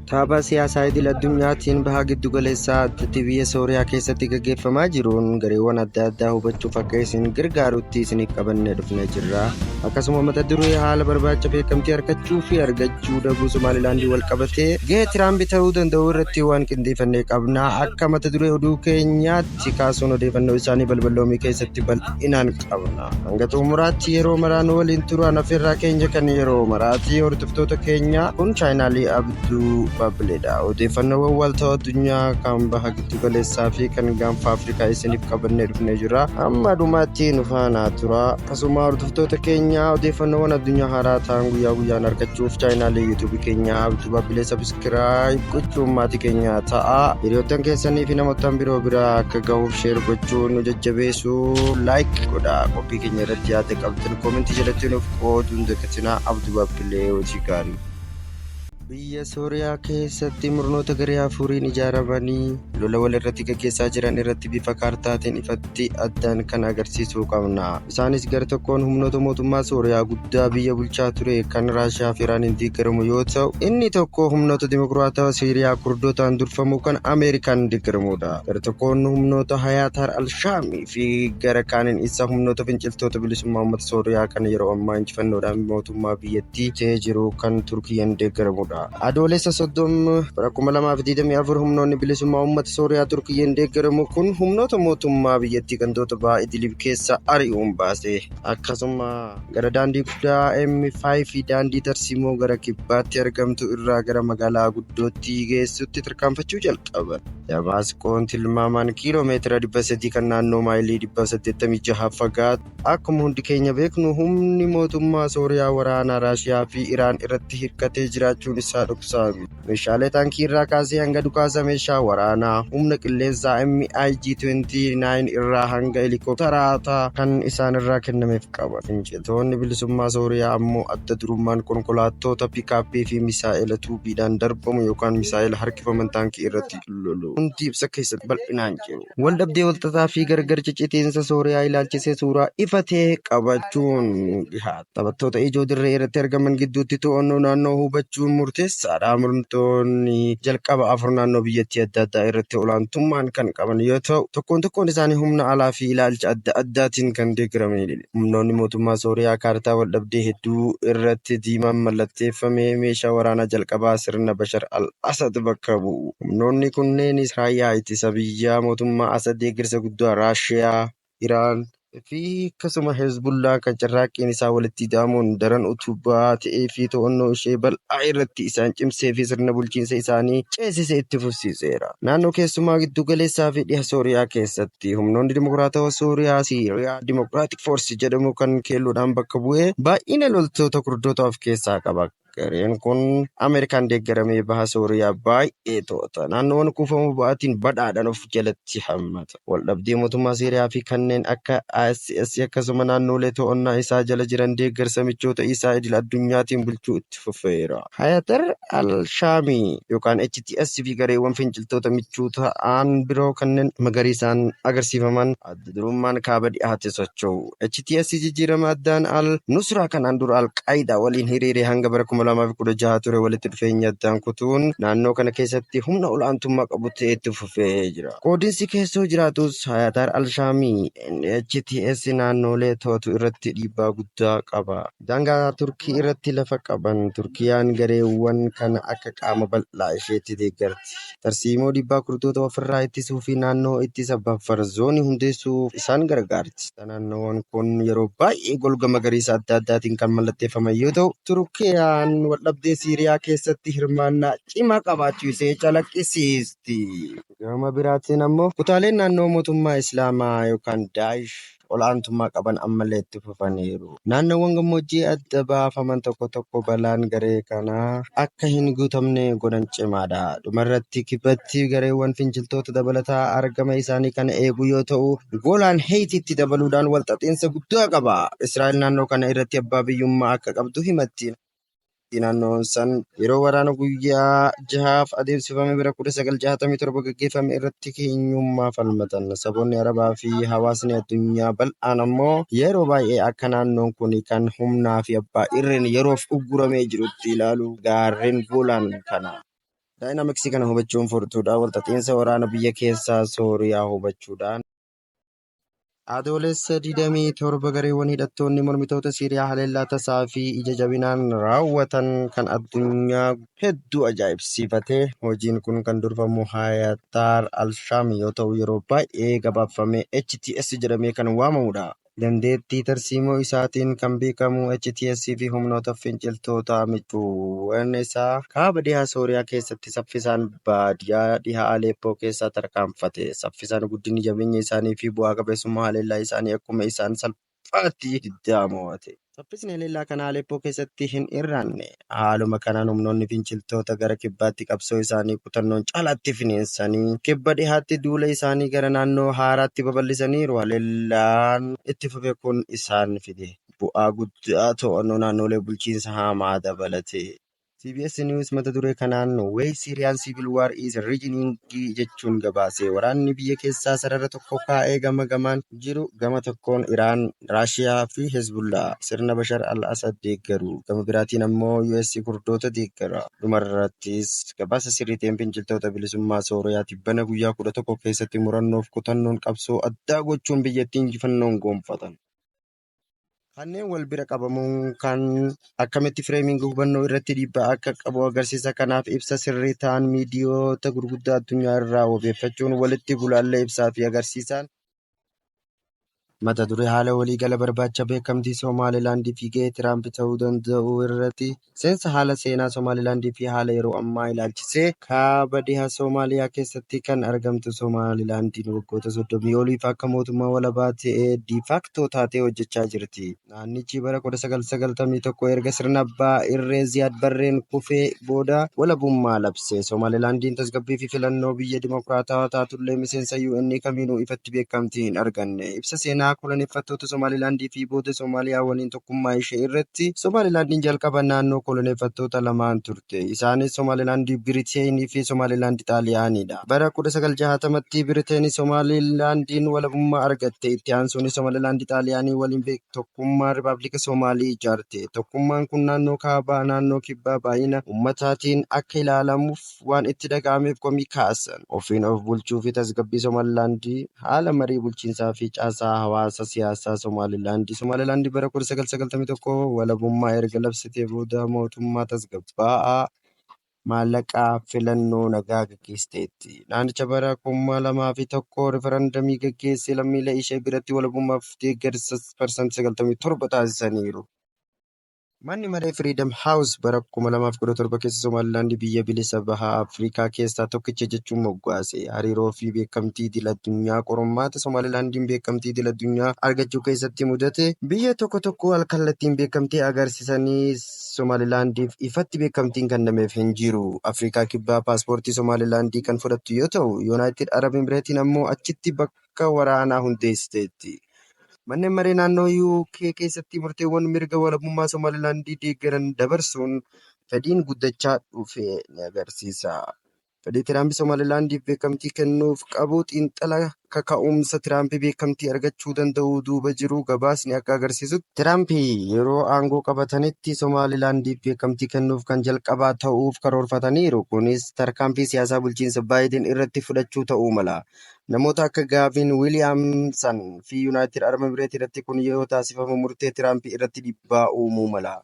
Tapha siyaasaa idil addunyaatiin baha giddu galeessaa addatti biyya Sooriyaa keessatti gaggeeffamaa jiruun gareewwan adda addaa hubachuuf akka isin gargaarutti isiniif qabannee dhufnee jirra. Akkasuma mata duree haala barbaacha beekamtii argachuu fi argachuu dhabuu Somaalilaandii wal qabatee gahee Tiraamp ta'uu danda'u irratti waan qindeeffannee qabna. Akka mata duree oduu keenyaatti kaasuun odeeffannoo isaanii balballoomii keessatti bal'inaan qabna. Hanga xumuraatti yeroo maraa nu waliin turaan affeerraa keenya kan yeroo maraati. Hordoftoota keenya kun chaayinaalii Abduu Baabbileedha. Odeeffannoowwan walta'oo addunyaa kan baha giddu galeessaa fi kan gaanfa Afrikaa isiniif qabannee dhufnee jira. Amma dhumaatti nu faana tura. Akkasuma hordoftoota keenya odeeffannoowwan addunyaa haaraa ta'an guyyaa guyyaan argachuuf chaayinaalii yuutuubii keenya Abduu Baabbilee sabiskiraayib gochuun maatii keenya ta'a. Hiriyoottan keessanii fi namoottan biroo bira akka gahuuf sheer gochuun nu jajjabeessuu laayik godha. Qophii keenya irratti yaada qabdan koomentii jalatti nuuf qooduun dagatinaa. Abduu Baabbilee hojii gaarii. Biyya Sooriyaa keessatti murnoota garee afuriin ijaaramanii lola wal irratti gaggeessaa jiran irratti bifa kaartaatiin ifatti addaan kan agarsiisuu qabna. Isaanis gara tokkoon humnoota mootummaa Sooriyaa guddaa biyya bulchaa ture kan Raashiyaa fi Iraaniin deeggaramu yoo ta'u, inni tokko humnoota Dimokiraatawaa Siiriyaa Kurdootaan durfamu kan Ameerikaan deeggaramudha. Gara tokkoon humnoota Hayaatar al-Shaamii fi gara kaaniin isa humnoota finciltoota bilisummaa uummata Sooriyaa kan yeroo ammaa injifannoodhaan mootummaa biyyattii ta'ee jiru kan Turkiyyeen deeggaramudha. Adoolessa 30 bara 2024 humnoonni bilisummaa uummata Sooriyaa Turkiyyeen deeggaramu kun humnoota mootummaa biyyattii gandoota baha Idilib keessa ari'uun baase. Akkasuma gara daandii guddaa M5 fi daandii tarsiimoo gara kibbaatti argamtu irraa gara magaalaa guddootti geessutti tarkaanfachuu jalqaban. Damaasqoon tilmaamaan kiiloo meetira 300 kan naannoo maayilii 186 fagaatu. Akkuma hundi keenya beeknu humni mootummaa Sooriyaa waraana Raashiyaa fi Iraan irratti hirkatee jiraachuun isaa dhoksaa miti. Meeshaalee taankii irraa kaasee hanga dhukaasa meeshaa waraanaa, humna qilleensaa MiG-29 irraa hanga helikoptaraata kan isaanirraa kennameef qaba. Finciltoonni bilisummaa Sooriyaa ammoo adda durummaan konkolaattoota pikaappii fi misaa'ela tuubiidhaan darbamu yookaan misaa'ela harkifaman taankii irratti lolu. Hundi ibsa keessatti bal'inaan jiru. Waldhabdee walxaxaa fi gargar ciccitiinsa Sooriyaa ilaalchisee suuraa ifa ta'e qabachuun dhihaata. Taphattoota ijoo dirree irratti argaman gidduutti to'annoo naannoo hubachuun murteessaadha. Murtoonni jalqaba afur naannoo biyyattii adda addaa irratti olaantummaan kan qaban yoo ta'u, tokkoon tokkoon isaanii humna alaa fi ilaalcha adda addaatiin kan deeggaramanidha. Humnoonni mootummaa Sooriyaa kaartaa waldhabdee hedduu irratti diimaan mallatteeffame meeshaa waraanaa jalqabaa sirna Bashar al-Asad bakka bu'u. Humnoonni kunneenis raayyaa ittisa biyyaa mootummaa Asad deeggarsa guddaa Raashiyaa, Iraan, fi akkasuma Hezbullaa kan carraaqqiin isaa walitti ida'amuun daran utubaa ta'ee fi to'annoo ishee bal'aa irratti isaan cimsee fi sirna bulchiinsa isaanii ceesise itti fufsiiseera. Naannoo keessumaa giddu galeessaa fi dhiha Sooriyaa keessatti humnoonni Dimokiraatawaa Sooriyaa Syria Democratic Force jedhamu kan keelloodhaan bakka bu'ee baay'ina loltoota Kurdoota of keessaa qaba. Gareen kun Ameerikaan deeggaramee baha Sooriyaa baay'ee to'ata. Naannoowwan kuufama boba'aatiin badhaadhan of jalatti hammata. Waldhabdee mootummaa Siiriyaa fi kanneen akka ISIS akkasuma naannoolee to'annaa isaa jala jiran deeggarsa michoota isaa idil addunyaatiin bulchuu itti fufeera. Hayatar al-Shaamii yookaan HTS fi gareewwan finciltoota michuu ta'an biroo kanneen magariisaan agarsiifaman adda durummaan kaaba dhihaatti socho'u. HTS jijjiirama addaan al Nusraa kanaan dura Al-Qaayidaa waliin hiriiree hanga bara 2016 ture walitti dhufeenya addaan kutuun naannoo kana keessatti humna ol'aantummaa qabu ta'ee itti fufee jira. Qoodinsi keessoo jiraatus Hayatar al-Shaamii HTS naannoolee to'atu irratti dhiibbaa guddaa qaba. Daangaa Turkii irratti lafa qaban Turkiyaan gareewwan kana akka qaama bal'aa isheetti deeggarti. Tarsiimoo dhiibbaa Kurdoota ofirraa ittisuu fi naannoo ittisa buffer zoonii hundeessuuf isaan gargaarti. Naannoowwan kun yeroo baay'ee golga magariisa adda addaatiin kan mallatteeffaman yoo ta'u, Turkiyaan waldhabdee Siiriyaa keessatti hirmaannaa cimaa qabaachuu ishee calaqqisiisti. Gama biraatiin ammoo kutaaleen naannoo mootummaa Islaamaa yookaan Daa'ish ol'aantummaa qaban ammallee itti fufaniiru. Naannoowwan gammoojjii adda baafaman tokko tokko balaan garee kanaa akka hin guutamne godhan cimaadha. Dhumarratti kibbatti gareewwan finciltoota dabalataa argama isaanii kan eegu yoo ta'u, Golaan Heeyitiitti dabaluudhaan walxaxiinsa guddaa qaba. Israa'el naannoo kana irratti abbaa biyyummaa akka qabdu himatti. Naannoon san yeroo waraana guyyaa jahaaf adeemsifame bara 1967 gaggeeffame irratti keenyummaa falmatan. Saboonni Arabaa fi hawaasni addunyaa bal'aan ammoo yeroo baay'ee akka naannoon kun kan humnaa fi abbaa irreen yeroof ugguramee jirutti ilaalu. Gaarreen Golaan kana. Dynamics kana hubachuun furtuudha. Walxaxiinsa waraana biyya keessaa Sooriyaa hubachuudhaan. Adoolessa 27 gareewwan hidhattoonni mormitoota Siiriyaa haleellaa tasaa fi ija jabinaan raawwatan kan addunyaa hedduu ajaa'ibsiifate. Hojiin kun kan durfamu Hayataar al-Shaam yoo ta'u, yeroo baay'ee gabaabfamee HTS jedhamee kan waamamudha. Dandeettii tarsiimoo isaatiin kan beekamu HTS fi humnoota finciltoota michuuwwan isaa kaaba dhihaa Sooriyaa keessatti saffisaan baadiyaa dhihaa Aleppoo keessaa tarkaanfate. Saffisaan guddinni jabeenya isaanii fi bu'aa qabeessummaa haleellaa isaanii akkuma isaan salphaatti diddaa mo'ate. Saffisni haleellaa kanaa Aleppoo keessatti hin hir'anne. Haaluma kanaan humnoonni finciltoota gara kibbaatti qabsoo isaanii kutannoon caalaatti finiinsanii kibba dhihaatti duula isaanii gara naannoo haaraatti babal'isaniiru. Haleellaan itti fufe kun isaan fide. Bu'aa guddaa to'annoo naannolee bulchiinsa hamaa dabalate. CBS News mata duree kanaan "Why Syrian Civil War is Raging" jechuun gabaase. Waraanni biyya keessaa sarara tokko kaa'ee gama gamaan jiru gama tokkoon Iraan, Raashiyaa fi Hezbollah sirna Bashar al-Assad deeggaru. Gama biraatiin ammoo US Kurdoota deeggara. Dhumarrattis gabaasa sirrii ta'een finciltoota bilisummaa Sooriyaa tibbana guyyaa 11 keessatti murannoof kutannoon qabsoo addaa gochuun biyyattii injifannoon gonfatan. Kanneen wal bira qabamuun kan akkamitti framing hubannoo irratti dhiibbaa akka qabu agarsiisa. Kanaaf ibsa sirrii ta'an miidiyoota gurguddaa addunyaa irraa wabeeffachuun walitti gulaallee ibsaa fi agarsiisaan. Mata duree haala waliigala barbaacha beekamtii Somaalilaandii fi gahee Tiraamp ta'uu danda'u irratti seensa haala seenaa Somaalilaandii fi haala yeroo ammaa ilaalchisee kaaba dhiha Somaaliyaa keessatti kan argamtu Somaalilaandiin waggoota 30 oliif akka mootummaa walabaa ta'ee de facto taatee hojjechaa jirti. Naannichi bara 1991 erga sirna abbaa irree Ziyaad Barreen kufee booda walabummaa labse. Somaalilaandiin tasgabbii fi filannoo biyya dimokiraatawaa taatullee miseensa UN kamiinuu ifatti beekamtii hin arganne. Ibsa seenaa koloneeffattoota Somaalilaandii fi booda Somaaliyaa waliin tokkummaa ishee irratti Somaalilaandiin jalqaba naannoo koloneeffattoota lamaan turte. Isaanis Somaalilaandii Biriteenii fi Somaalilaandii Xaaliyaaniidha. Bara 1960tti Biriteen Somaalilaandiin walabummaa argatte. Itti aansuun Somaalilaandii Xaaliyaanii waliin tokkummaa Rippaabilika Somaalii ijaarte. Tokkummaan kun naannoo kaabaa naannoo kibbaa baay'ina uummataatiin akka ilaalamuuf waan itti dhaga'ameef komii kaasan. Ofiin of bulchuu fi tasgabbii Somaalilaandii haala marii bulchiinsaa fi caasaa hawaasa siyaasaa Somaalilaandii. Somaalilaandii bara 1991 walabummaa erga labsitee booda mootummaa tasgabbaa'aa maallaqaa filannoo nagaa gaggeessiteetti. Naannicha bara 2001 rifarandamii gaggeessee lammiilee ishee biratti walabummaaf deeggarsa 97% taasisaniiru. Manni maree Freedom House bara 2017 keessa Somaalilaand biyya bilisa baha Afrikaa keessaa tokkicha jechuun moggaase. Hariiroo fi beekamtii idil addunyaa qormaata Somaalilaandiin beekamtii idil addunyaa argachuu keessatti mudate biyya tokko tokko al-kallattiin beekamtii agarsiisanii Somaalilaandiif ifatti beekamtiin kennameef hin jiru. Afrikaa kibbaa paaspoortii Somaalilaandii kan fudhattu yoo ta'u, Yuunaayitid Arab Imireetiin ammoo achitti bakka waraanaa hundeessiteetti. Manneen maree naannoo UK keessatti murteewwan mirga walabummaa Somaalilaandii deeggaran dabarsuun fedhiin guddachaa dhufe ni agarsiisa. Fedhii Tiraamp Somaalilaandiif beekamtii kennuuf qabu xiinxala kaka'umsa Tiraamp beekamtii argachuu danda'u duuba jiru gabaasni akka agarsiisutti Tiraamp yeroo aangoo qabatanitti Somaalilaandiif beekamtii kennuuf kan jalqabaa ta'uuf karoorfataniiru. Kunis tarkaanfii siyaasaa bulchiinsa Baayiden irratti fudhachuu ta'uu mala. Namoota akka Gaavin Wiiliyaamsan fi Yuunaayitid Arab Emireet irratti kun yoo taasifamu murtee Tiraamp irratti dhiibbaa uumuu mala.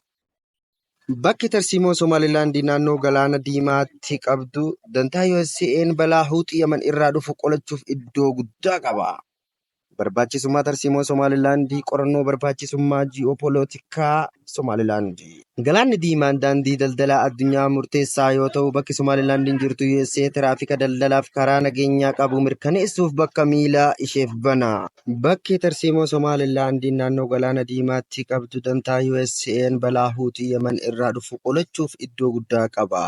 Bakki tarsiimoo Somaalilaand naannoo Galaana Diimaatti qabdu dantaa USA'n balaa Huuxii Yaman irraa dhufu qolachuuf iddoo guddaa qaba. Barbaachisummaa tarsiimoo Somaalilaand qorannoo barbaachisummaa ji'opoolitikaa Somaalilaand. Galaanni Diimaan daandii daldalaa addunyaa murteessaa yoo ta'u, bakki Somaalilaandiin jirtu USA tiraafika daldalaaf karaa nageenyaa qabu mirkaneessuuf bakka miila isheef bana. Bakki tarsiimoo Somaalilaandiin naannoo Galaana Diimaatti qabdu dantaa USA'n balaa Huuxii Yaman irraa dhufu qolachuuf iddoo guddaa qaba.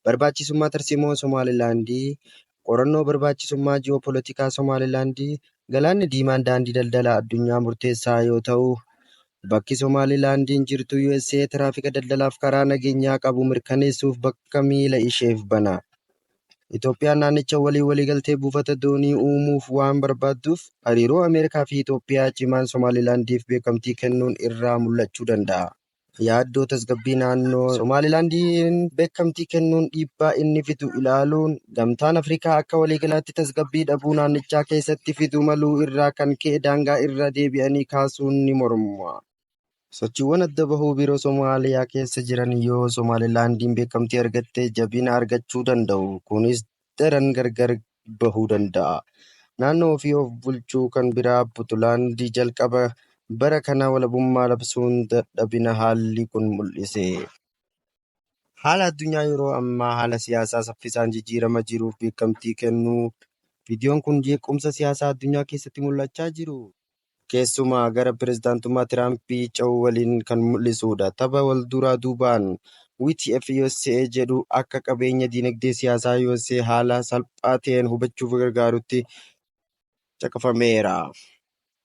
Barbaachisummaa tarsiimoo Somaalilaandii qorannoo barbaachisummaa ji'opoolitikaa Somaalilaandii Galaanni Diimaan daandii daldalaa addunyaa murteessaa yoo ta'u, bakki Somaalilaandiin jirtu USA tiraafika daldalaaf karaa nageenyaa qabu mirkaneessuuf bakka miila isheef bana. Itoophiyaan naannicha waliin waliigaltee buufata doonii uumuuf waan barbaadduuf hariiroo Ameerikaa fi Itoophiyaa cimaan Somaalilaandiif beekamtii kennuun irraa mul'achuu danda'a. Yaaddoo tasgabbii naannoo Somaalilaandiin beekamtii kennuun dhiibbaa inni fidu ilaaluun Gamtaan Afrikaa akka waliigalaatti tasgabbii dhabuu naannichaa keessatti fiduu maluu irraa kan ka'e daangaa irra deebi'anii kaasuun ni morma. Sochiiwwan adda bahuu biroo Somaaliyaa keessa jiran yoo Somaalilaandiin beekamtii argatte jabina argachuu danda'u. Kunis daran gargar bahuu danda'a. Naannoo ofii of bulchuu kan biraa Puntlaand jalqaba bara kanaa walabummaa labsuun dadhabina haalli kun mul'ise. Haala addunyaa yeroo ammaa haala siyaasaa saffisaan jijjiiramaa jiruuf beekamtii kennuu. Viidiyoon kun jeequmsa siyaasaa addunyaa keessatti mul'achaa jiru, keessumaa gara pirezidaantummaa Tiraampii ce'uu waliin kan mul'isudha. Tapha walduraa duubaan WTF USA jedhu akka qabeenya dinagdee siyaasaa USA haala salphaa ta'een hubachuuf gargaarutti caqafameera.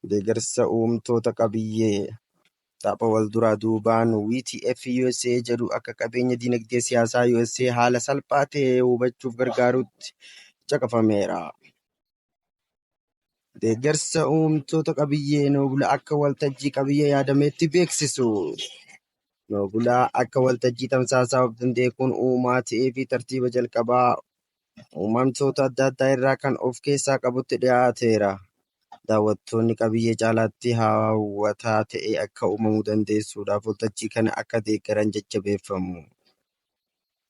Deeggarsa uumtoota qabiyyee. Tapha walduraa duubaan WTF USA jedhu akka qabeenya dinagdee siyaasaa USA haala salphaa ta'een hubachuuf gargaarutti caqafameera. Deeggarsa uumtoota qabiyyee Noobula akka waltajjii qabiyyee yaadametti beeksisu. Noobula akka waltajjii tamsaasaa of danda'e kun uumaa ta'ee fi tartiiba jalqabaa uumamtoota adda addaa irraa kan of keessaa qabutti dhiyaateera. Daawwattoonni qabiyyee caalaatti hawwataa ta'e akka uumamuu dandeessuudhaaf waltajjii kana akka deeggaran jajjabeeffamu.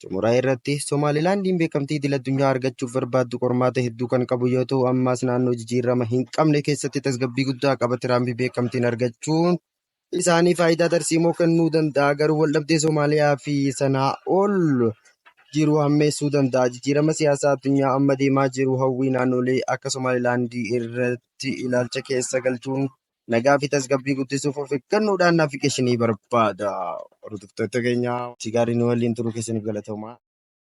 Xumura irratti, Somaalilaandiin beekamtii idil-addunyaa argachuuf barbaaddu qormaata hedduu kan qabu yoo ta'u, ammas naannoo jijjiirama hin qabne keessatti tasgabbii guddaa qaba. Tiraamp beekamtiin argachuun isaanii faayidaa tarsiimoo kennuu danda'a, garuu waldhabdee Somaaliyaa fi sanaa ol jiru hammeessuu danda'a. Jijjiirama siyaasaa addunyaa amma deemaa jiru hawwii naannolee akka Somaalilaandii irratti ilaalcha keessa galchuun nagaa fi tasgabbii guddisuuf of eeggannoodhaan naavigeeshinii barbaada. Hordoftoota keenya, gaarii nu waliin turuu keessaniif galatoomaa.